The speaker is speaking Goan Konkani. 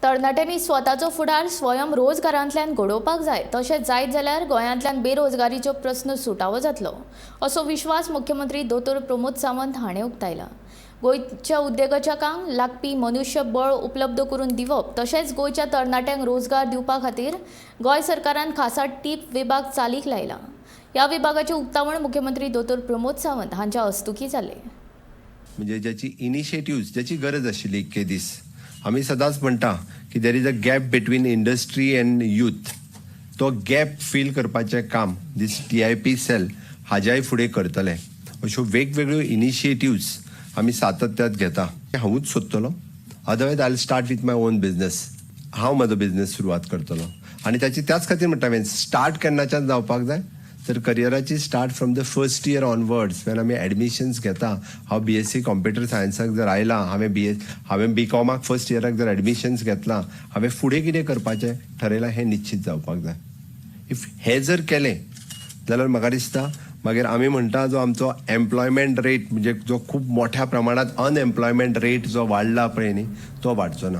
तरणाट्यांनी स्वताचो फुडार स्वयं रोजगारांतल्यान घडोवपाक जाय. तशेंच जायत जाल्यार गोंयांतल्यान बेरोजगारीचो प्रस्न सुटावो जातलो, असो विश्वास मुख्यमंत्री दोतोर प्रमोद सावंत हाणें उक्तायला. गोंयच्या उद्देगजकांक लागपी मनुष्यबळ उपलब्ध करून दिवप तशेंच गोंयच्या तरणाट्यांक रोजगार दिवपा खातीर गोंय सरकारान खासा टीप विभाग चालीक लायला. ह्या विभागाचें उक्तावण मुख्यमंत्री दोतोर प्रमोद सावंत हांच्या हस्तुकीं जालें. म्हणजे ज्याची इनिशिएटिव्स, ज्याची गरज आशिल्ली इतके दीस. आमी सदांच म्हणटा की there is a gap between industry and youth. तो गॅप फील करपाचें काम दीस टीआयपी सेल हाज्याय फुडें करतले. अश्यो वेगवेगळ्यो इनिशिएटिव्स आमी सातत्यात घेता. हांवूच सोदतलो, otherwise I start with my own business. हांव म्हजो बिझनेस सुरवात करतलो आनी ताची त्याच खातीर म्हणटा हांवें, स्टार्ट केन्नाच्यान जावपाक जाय तर करियराची start from the first year onwards, when आमी एडमिशन्स घेता. हांव बीएससी कॉम्प्युटर सायन्साक जर आयलां, हांवें बी एस हांवें बी कॉमाक फर्स्ट इयराक जर एडमिशन्स घेतलां, हांवें फुडें कितें करपाचें ठरयलां हें निश्चीत जावपाक जाय. If हें जर केलें जाल्यार म्हाका दिसता मागीर आमी म्हणटा जो आमचो एम्प्लॉयमेंट रेट, म्हणजे जो खूब मोठ्या प्रमाणात अनएम्प्लॉयमेंट रेट जो वाडला पळय न्ही, तो वाडचो ना.